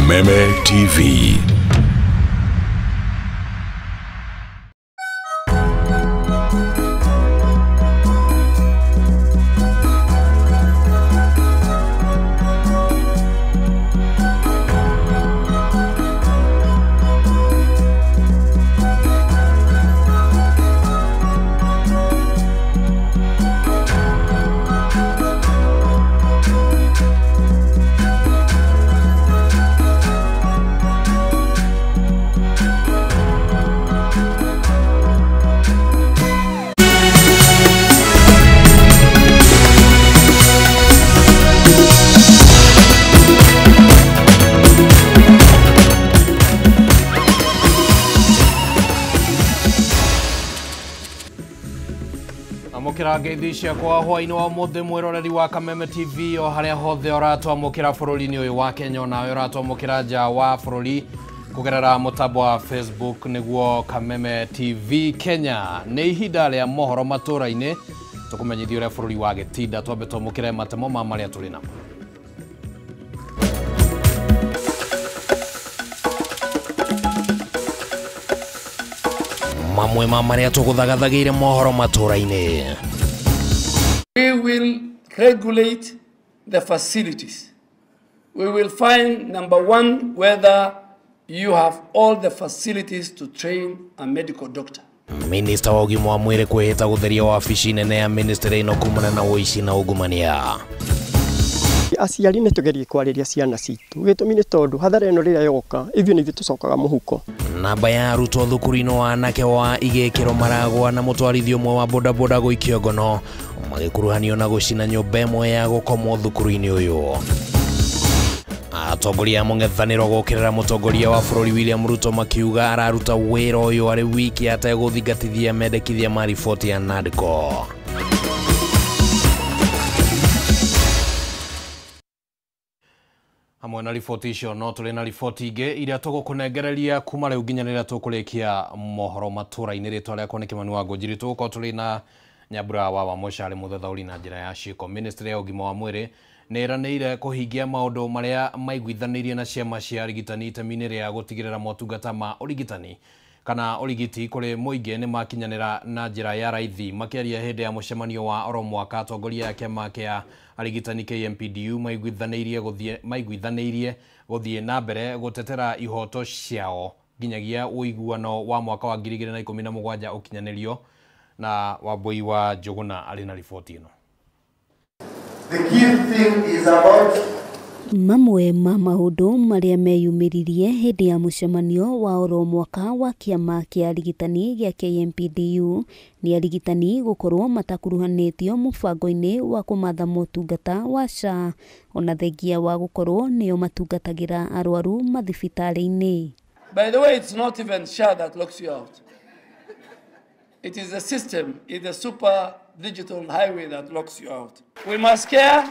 Kameme TV. Amũkĩra ngeithi ciakwa hwaĩ-inĩ wa ũmũthĩ mwĩroreri wa Kameme TV o harĩa hothe ũratwamũkĩra bũrũri-inĩ ũyũ wa Kenya onawe ũratwamũkĩra nja wa bũrũri kũgerera mũtambo wa Facebook nĩguo Kameme TV Kenya. Nĩ ihinda rĩa mohoro matũra-inĩ tũkũmenyithia ũrĩa bũrũri wa gĩtinda. Twambe twamũkĩre matemo ma marĩa tũrĩ namo. Mamwe ma marĩa tũgũthagathagĩire mohoro matũra-inĩ. We will regulate the facilities. We will find, number one, whether you have all the facilities to train a medical doctor. Minista wa ũgima wa mwĩrĩ kwĩhĩta gũtheria wabici nene ya ministry ĩno kumana na ũici na ungumania. Aciari nĩ tũgerie kwarĩria ciana citũ gĩtũmi nĩ tondũ hathara ĩno rĩrĩa yoka ithuĩ nĩ ithuĩ tũcokaga mũhuko. Namba ya arutwo thukuru-inĩ wa anake wa igĩkĩro maragwa na mũtwarithia ũmwe wa bodaboda gũikio ngono magĩkuruhanio na gũcina nyũmba ĩmwe ya gũkomwo thukuru-inĩ ũyũ. Atongoria a mũng'ethanĩro gũkĩrĩra mũtongoria wa bũrũri William Ruto makiuga araruta wĩra ũyũ arĩ wiki ategũthingatithia mendekithia ma riboti ya NADCO. Hamwe na riboti icio no tũrĩ na riboti ingĩ iria tũgũkũnengereria kuma rĩu nginya rĩrĩa tũkũrĩkia mohoro matũra-inĩ. Rĩtwa rĩakwa nĩ Kĩmani wa Ngũnjiri. Tũgũkorwo tũrĩ na Nyambura wa Wamũca arĩ mũthathaũri na njĩra ya ciĩko. Ministry ya ũgima wa mwĩrĩ nĩ ĩranĩire kũhingia maũndũ marĩa maiguithanĩirie na ciama cia arigitani itemi-inĩ rĩa gũtigĩrĩra motungata ma ũrigitani kana ũrigiti kũrĩ mũingĩ nĩ makinyanĩra na njĩra ya raithi. Makĩaria hĩndĩ ya mũcemanio wa oro mwaka, atongoria a kĩama kĩa arigitani KMPDU maiguithanĩirie gũthiĩ na mbere gũtetera ihoto ciao nginyagia ũiguano wa mwaka wa 2017 ũkinyanĩrio. Na Wambui wa Njũgũna arĩ na riboti ĩno. The key thing is about mamwe ma maũndũ marĩa meyumĩririe hĩndĩ ya mũcemanio wa oro mwaka wa kĩama kĩa arigitani gĩa KMPDU nĩ arigitani gũkorwo matakuruhanĩtio mũbango-inĩ wa kũmatha motungata wa SHA ona thengia wa gũkorwo nĩo matungatagĩra arwaru mathibitarĩ-inĩ. By the way, it's not even SHA that locks you out. It is the system, it's the super digital highway that locks you out. We must care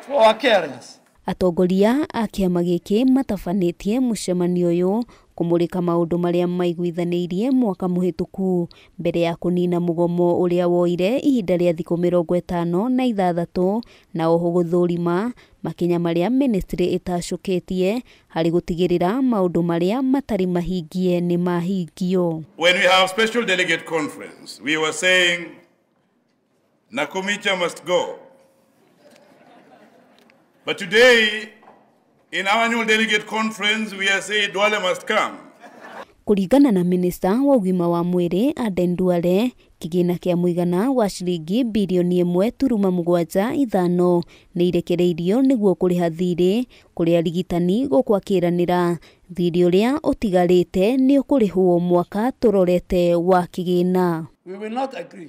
for our carers. Atongoria a kĩama gĩkĩ matabanĩtie mũcemanio ũyũ kũmũrĩka maũndũ marĩa maiguithanĩirie mwaka mũhĩtũku mbere ya kũnina mũgomo ũrĩa woire ihinda rĩa thikũ 56 na oho gũthũrima makinya marĩa ministry ĩtacũkĩtie harĩ gũtigĩrĩra maũndũ marĩa matarĩ mahingie nĩ mahingio. When we have special delegate conference, we were saying Nakumicha must go. But today, in our annual delegate conference, we are saying Duale must come. Kũringana na minista wa ũgima wa mwĩrĩ Aden Duale, kĩgĩna kĩa mũigana wa ciringi birioni 1.75 nĩ irekereirio nĩguo kũrĩha thirĩ kũrĩ arigitani gũkũ akĩranĩra thirĩ ũrĩa ũtigarĩte nĩ ũkũrĩhwo mwaka tũrorete wa kĩgĩna. We will not agree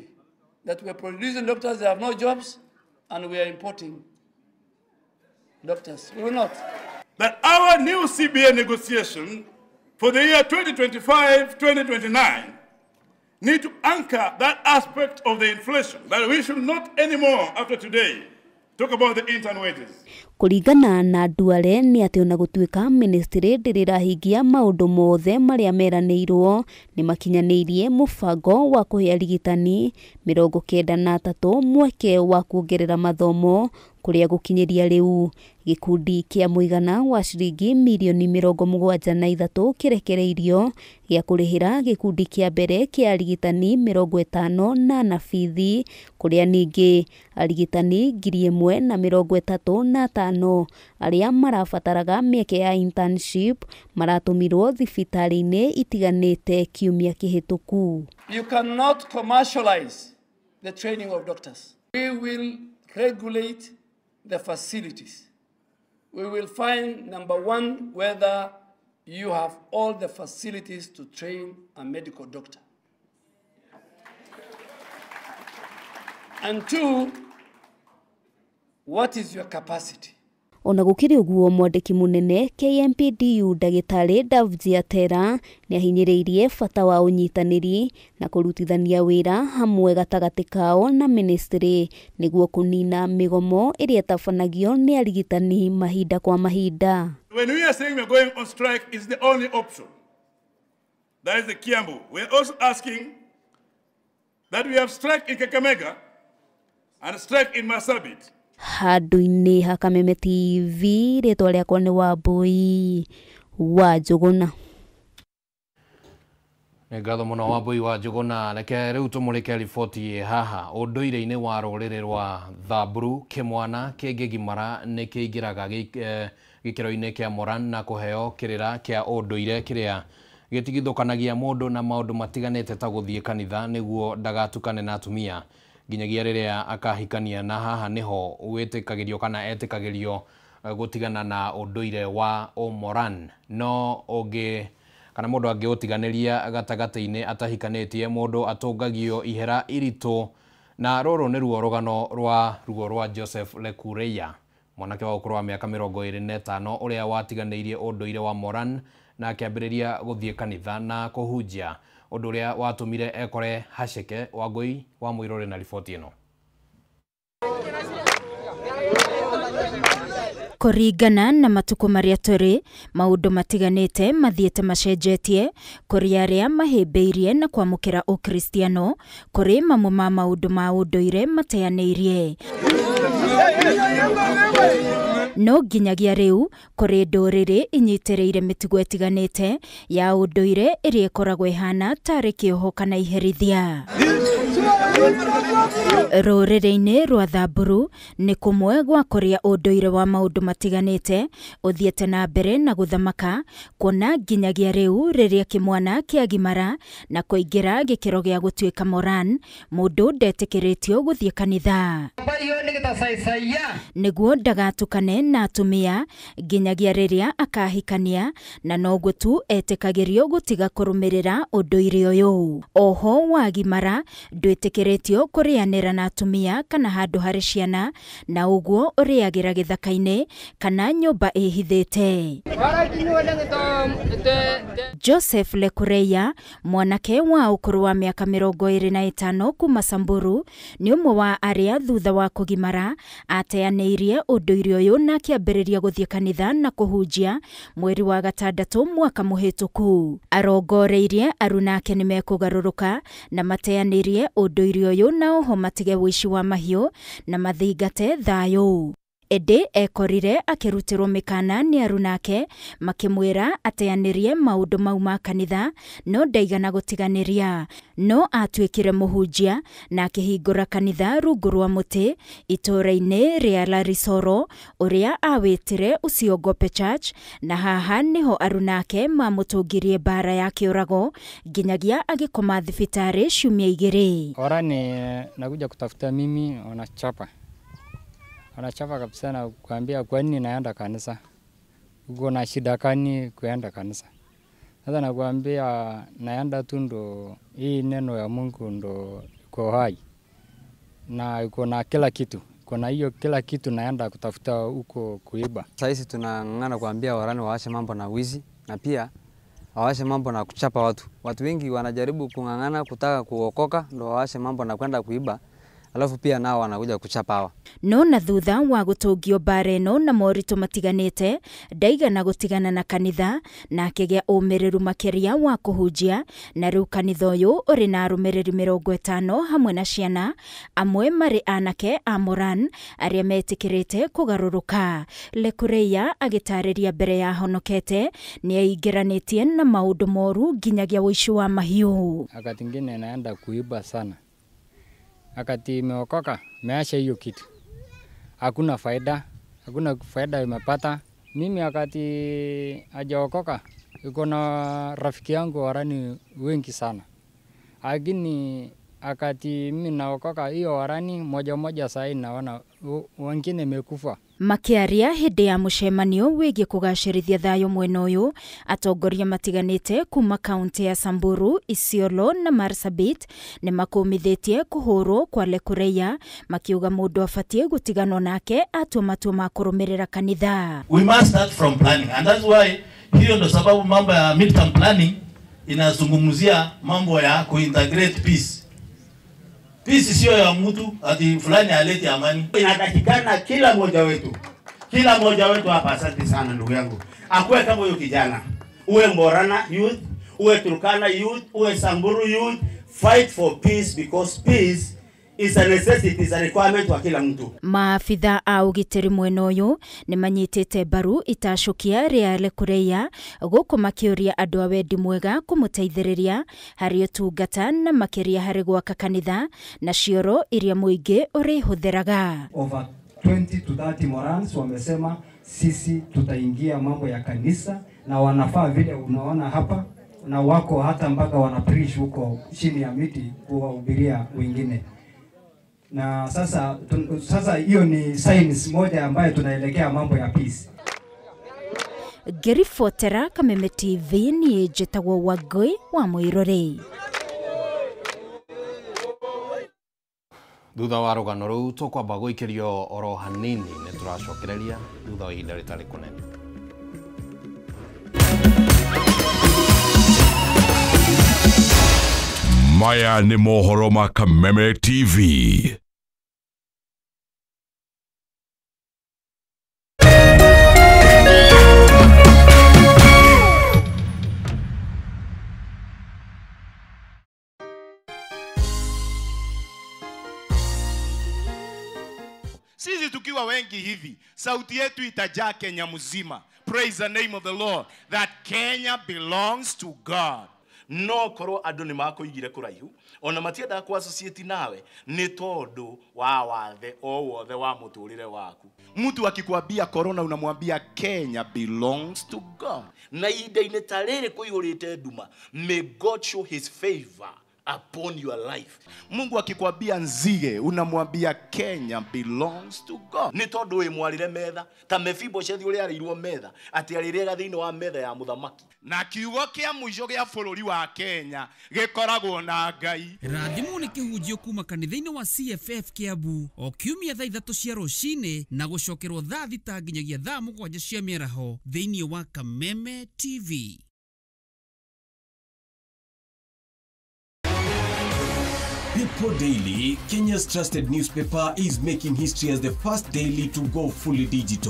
that we are producing doctors that have no jobs and we are importing doctors. We will not. That our new CBA negotiation for the year 2025-2029 need to anchor that aspect of the inflation, that we should not anymore after today talk about the intern wages. Kũringana na Duale nĩ atĩ ona gũtuĩka ministry ndĩrĩ ĩrahingia maũndũ mothe marĩa meranĩirwo nĩ makinyanĩirie mũbango wa kũhe arigitani 93 mweke wa kuongerera mathomo kũrĩa gũkinyĩria rĩu gĩkundi kĩa mũigana wa ciringi mirioni 73 kĩrekereirio gĩa kũrĩhĩra gĩkundi kĩa mbere kĩa arigitani 50 na nabithi kũrĩa ningĩ arigitani 1035 arĩa marabataraga mĩeke ya internship maratũmirwo thibitarĩ-inĩ itiganĩte kiumia kĩhĩtũku. You cannot commercialize the training of doctors. We will regulate the facilities. We will find, number one, whether you have all the facilities to train a medical doctor. And two, what is your capacity? Ona gũkĩrĩ ũguo mwandĩki mũnene KMPDU ndagĩtarĩ Davji Atera nĩahinyĩrĩirie bata wa ũnyitanĩri na kũrutithania wĩra hamwe gatagatĩ kao na ministry nĩguo kũnina mĩgomo ĩrĩa ĩtabanagio nĩ arigitani mahinda kwa mahinda. When we are saying we are going on strike, it's the only option. That is the Kiambu. We are also asking that we have strike in Kakamega and strike in Marsabit. Handũ-inĩ ha Kameme TV rĩtwa rĩakwa nĩ Wambui wa Njũgũna. Nĩ ngatho mũno Wambui wa Njũgũna. Reke rĩu tũmũrĩke riboti haha. Ũndũire-inĩ wa rũrĩrĩ rwa Thamburu kĩmwana kĩngĩgimara nĩ kĩingĩraga gĩkĩro-inĩ kĩa Moran na kũheo kĩrĩra kĩa ũndũire kĩrĩa gĩtigithũkanagia mũndũ na maũndũ matiganĩte ta gũthiĩ kanitha nĩguo ndagatukane na atumia nginyagia rĩrĩa akahikania, na haha nĩho wĩtĩkagĩrio kana etĩkagĩrio gũtigana na ũndũire wa Ũmoran. No ũngĩ kana mũndũ angĩũtiganĩria gatagatĩ-inĩ atahikanĩtie, mũndũ atũngagio ihera iritũ. Na rũrũ nĩruo rũgano rwa ruo rwa Joseph Lekureia, mwanake wa ũkũrũ wa mĩaka 25 ũrĩa watiganĩirie ũndũire wa Moran na akĩambĩrĩria gũthiĩ kanitha na kũhunjia, ũndũ ũrĩa watũmire ekore haceke. Wangũi wa Mũirũrĩ na riboti ĩno. Kũringana na matukũ marĩa tũrĩ, maũndũ matiganĩte mathiĩte macenjetie, kũrĩ arĩa mahĩmbĩirie na kwamũkĩra ũkristiano, kũrĩ mamwe ma maũndũ ma ũndũire mateanĩirie. No nginyagia rĩu kũrĩ ndũrĩrĩ inyitĩrĩire mĩtugo ĩtiganĩte ya ũndũire ĩrĩa ĩkoragwo ĩhana tarĩ kĩoho kana iherithia. Rũrĩrĩ-inĩ rwa Thamburu nĩ kũmwe gwa kũrĩa ũndũire wa maũndũ matiganĩte ũthiĩte na mbere na gũthamaka, kuona nginyagia rĩu rĩrĩa kĩmwana kĩagimara na kũingĩra gĩkĩro gĩa gũtuĩka Moran, mũndũ ndetĩkĩrĩtio gũthiĩ kanitha nĩguo ndagatukane na atumia nginyagia rĩrĩa akahikania, na noguo tu etĩkagĩrio gũtiga kũrũmĩrĩra ũndũire ũyũ. Oho wagimara ndwĩtĩkĩrĩtio kũrĩanĩra na atumia kana handũ harĩ ciana, na ũguo ũrĩagĩra gĩthaka-inĩ kana nyũmba ĩhithĩte. Joseph Lekureia, mwanake wa ũkũrũ wa mĩaka 25 kuma Samburu, nĩ ũmwe wa arĩa thutha wa kũgimara ateanĩirie ũndũire ũyũ na akĩambĩrĩria gũthiĩ kanitha na kũhunjia mweri wa gatandatũ mwaka mũhĩtũku. Arongoreirie aruna ake nĩ mekũgarũrũka na mateanĩrie ũndũire ũyũ, na oho matige ũici wa mahiũ na mathingate thayũ. Ĩndĩ ekorire akĩrutĩrwo mĩkana nĩ aruna ake makĩmwĩra ateanĩrie maũndũ mau ma kanitha, no ndaigana gũtiganĩria. No atuĩkire mũhunjia na akĩhingũra kanitha rungu rwa mũtĩ itũũra-inĩ rĩa Larisoro ũrĩa awĩtire Usiogope Church, na haha nĩho aruna ake mamũtũngirie mbara ya kĩũrago nginyagia agĩkoma thibitarĩ ciumia 2. Orani nakuja kutafuta mimi wanachapa kabisa na kuambia kwa nini naenda kanisa, uko na shida kani kuenda kanisa. Sasa nakuambia naenda tu ndo hii neno ya Mungu ndo iko hai na iko na kila kitu, iko na hiyo kila kitu, naenda kutafuta huko kuiba. Sasa tunang'ang'ana kuambia warani waache mambo na wizi na pia waache mambo na kuchapa watu. Watu wengi wanajaribu kung'ang'ana kutaka kuokoka ndo waache mambo na kwenda kuiba, Alafu pia nao wanakuja kuchapa hawa. No na thutha wa gũtũngio mbara ĩno na moritũ matiganĩte, ndaigana gũtigana na kanitha na akĩgĩa ũmĩrĩru makĩria wa kũhunjia, na rĩu kanitha ũyũ ũrĩ na arũmĩrĩri 50 hamwe na ciana, amwe marĩ anake a Moran arĩa metĩkĩrĩte kũgarũrũka. Lekureia agĩtarĩria mbere ya honokete nĩeingĩranĩtie na maũndũ moru nginyagia ũici wa mahiũ. Wakati ingine naenda kuiba sana. Wakati imeokoka, meacha hiyo kitu. Hakuna faida, hakuna faida imepata. Mimi wakati hajaokoka, iko na rafiki yangu warani wengi sana. Lakini wakati mimi naokoka, hiyo warani moja moja sahi naona wengine imekufa. Makiaria hĩndĩ ya mũcemanio wĩgiĩ kũgacĩrithia thayũ mwena ũyũ, atongoria matiganĩte kuma kaunti ya Samburu, Isiolo na Marsabit nĩ makũmithĩtie kũhũrwo kwa Lekureia, makiuga mũndũ abatiĩ gũtiganwo nake atua matua ma kũrũmĩrĩra kanitha. We must start from planning, and that's why hiyo ndo sababu mambo ya midterm planning inazungumzia mambo ya kuintegrate peace. Peace sio ya mtu ati fulani alete amani. Inatakikana kila mmoja wetu hapa, asante sana ndugu yangu, akuwe kama huyo kijana, uwe Morana youth, uwe Turkana youth, uwe Samburu youth, fight for peace because peace is a necessity, is a requirement kwa kila mtu. Maabitha a ũgitĩri mwena ũyũ nĩ manyitĩte mbaru itacũkia rĩa Lekureia gũkũ makĩũria andũ a wendi mwega kũmũteithĩrĩria harĩ ũtungata na makĩria harĩ gwaka kanitha na cioro iria mũingĩ ũrĩhũthĩraga. Over 20 to 30 Morans wamesema sisi tutaingia mambo ya kanisa, na wanafaa vile unaona hapa, na wako hata mpaka wana preach huko chini ya miti kuwahubiria wengine. Na sasa hiyo ni science moja ambayo tunaelekea mambo ya peace. Ngĩribotera Kameme TV niĩ njĩtagwo Wangũi wa Mũirũrĩ. Thutha wa rũgano rũu tũkwamba gũikĩrio oro hanini, nĩ tũracokereria thutha wa ihinda rĩtarĩ kũnene. Maya nĩ mohoro ma Kameme TV. Sisi tukiwa wengi hivi, sauti yetu itajaa Kenya mzima. Praise the name of the Lord, that Kenya belongs to God. No korwo andu ni makuigire kuraihu ona matiendaga ku associate nawe ni tondu wa wathe o wothe wa muturire waku. Mtu akikwambia corona unamwambia Kenya belongs to God. Na ihinda-inĩ ta rĩrĩ kũihũrĩte nduma, may God show his favor upon your life. Mungu akikwambia nzige unamwambia Kenya belongs to God. Ni tondu wi mwarire metha ta Mefiboshethi uria arĩirwo metha ati arĩrĩaga thĩinĩ wa metha ya mũthamaki. Na kiugo kĩa mũico gĩa bũrũri wa Kenya gĩkoragwo na Ngai. Rathimwo nĩ kĩhunjio kuma kanitha-inĩ wa CFF Kiambu o kiumia thaa 3 cia rũcinĩ na gũcokerwo thaa 6 nginyagia thaa 7 cia mĩaraho thĩinĩ wa Kameme TV. People Daily, Kenya's trusted newspaper, is making history as the first daily to go fully digital.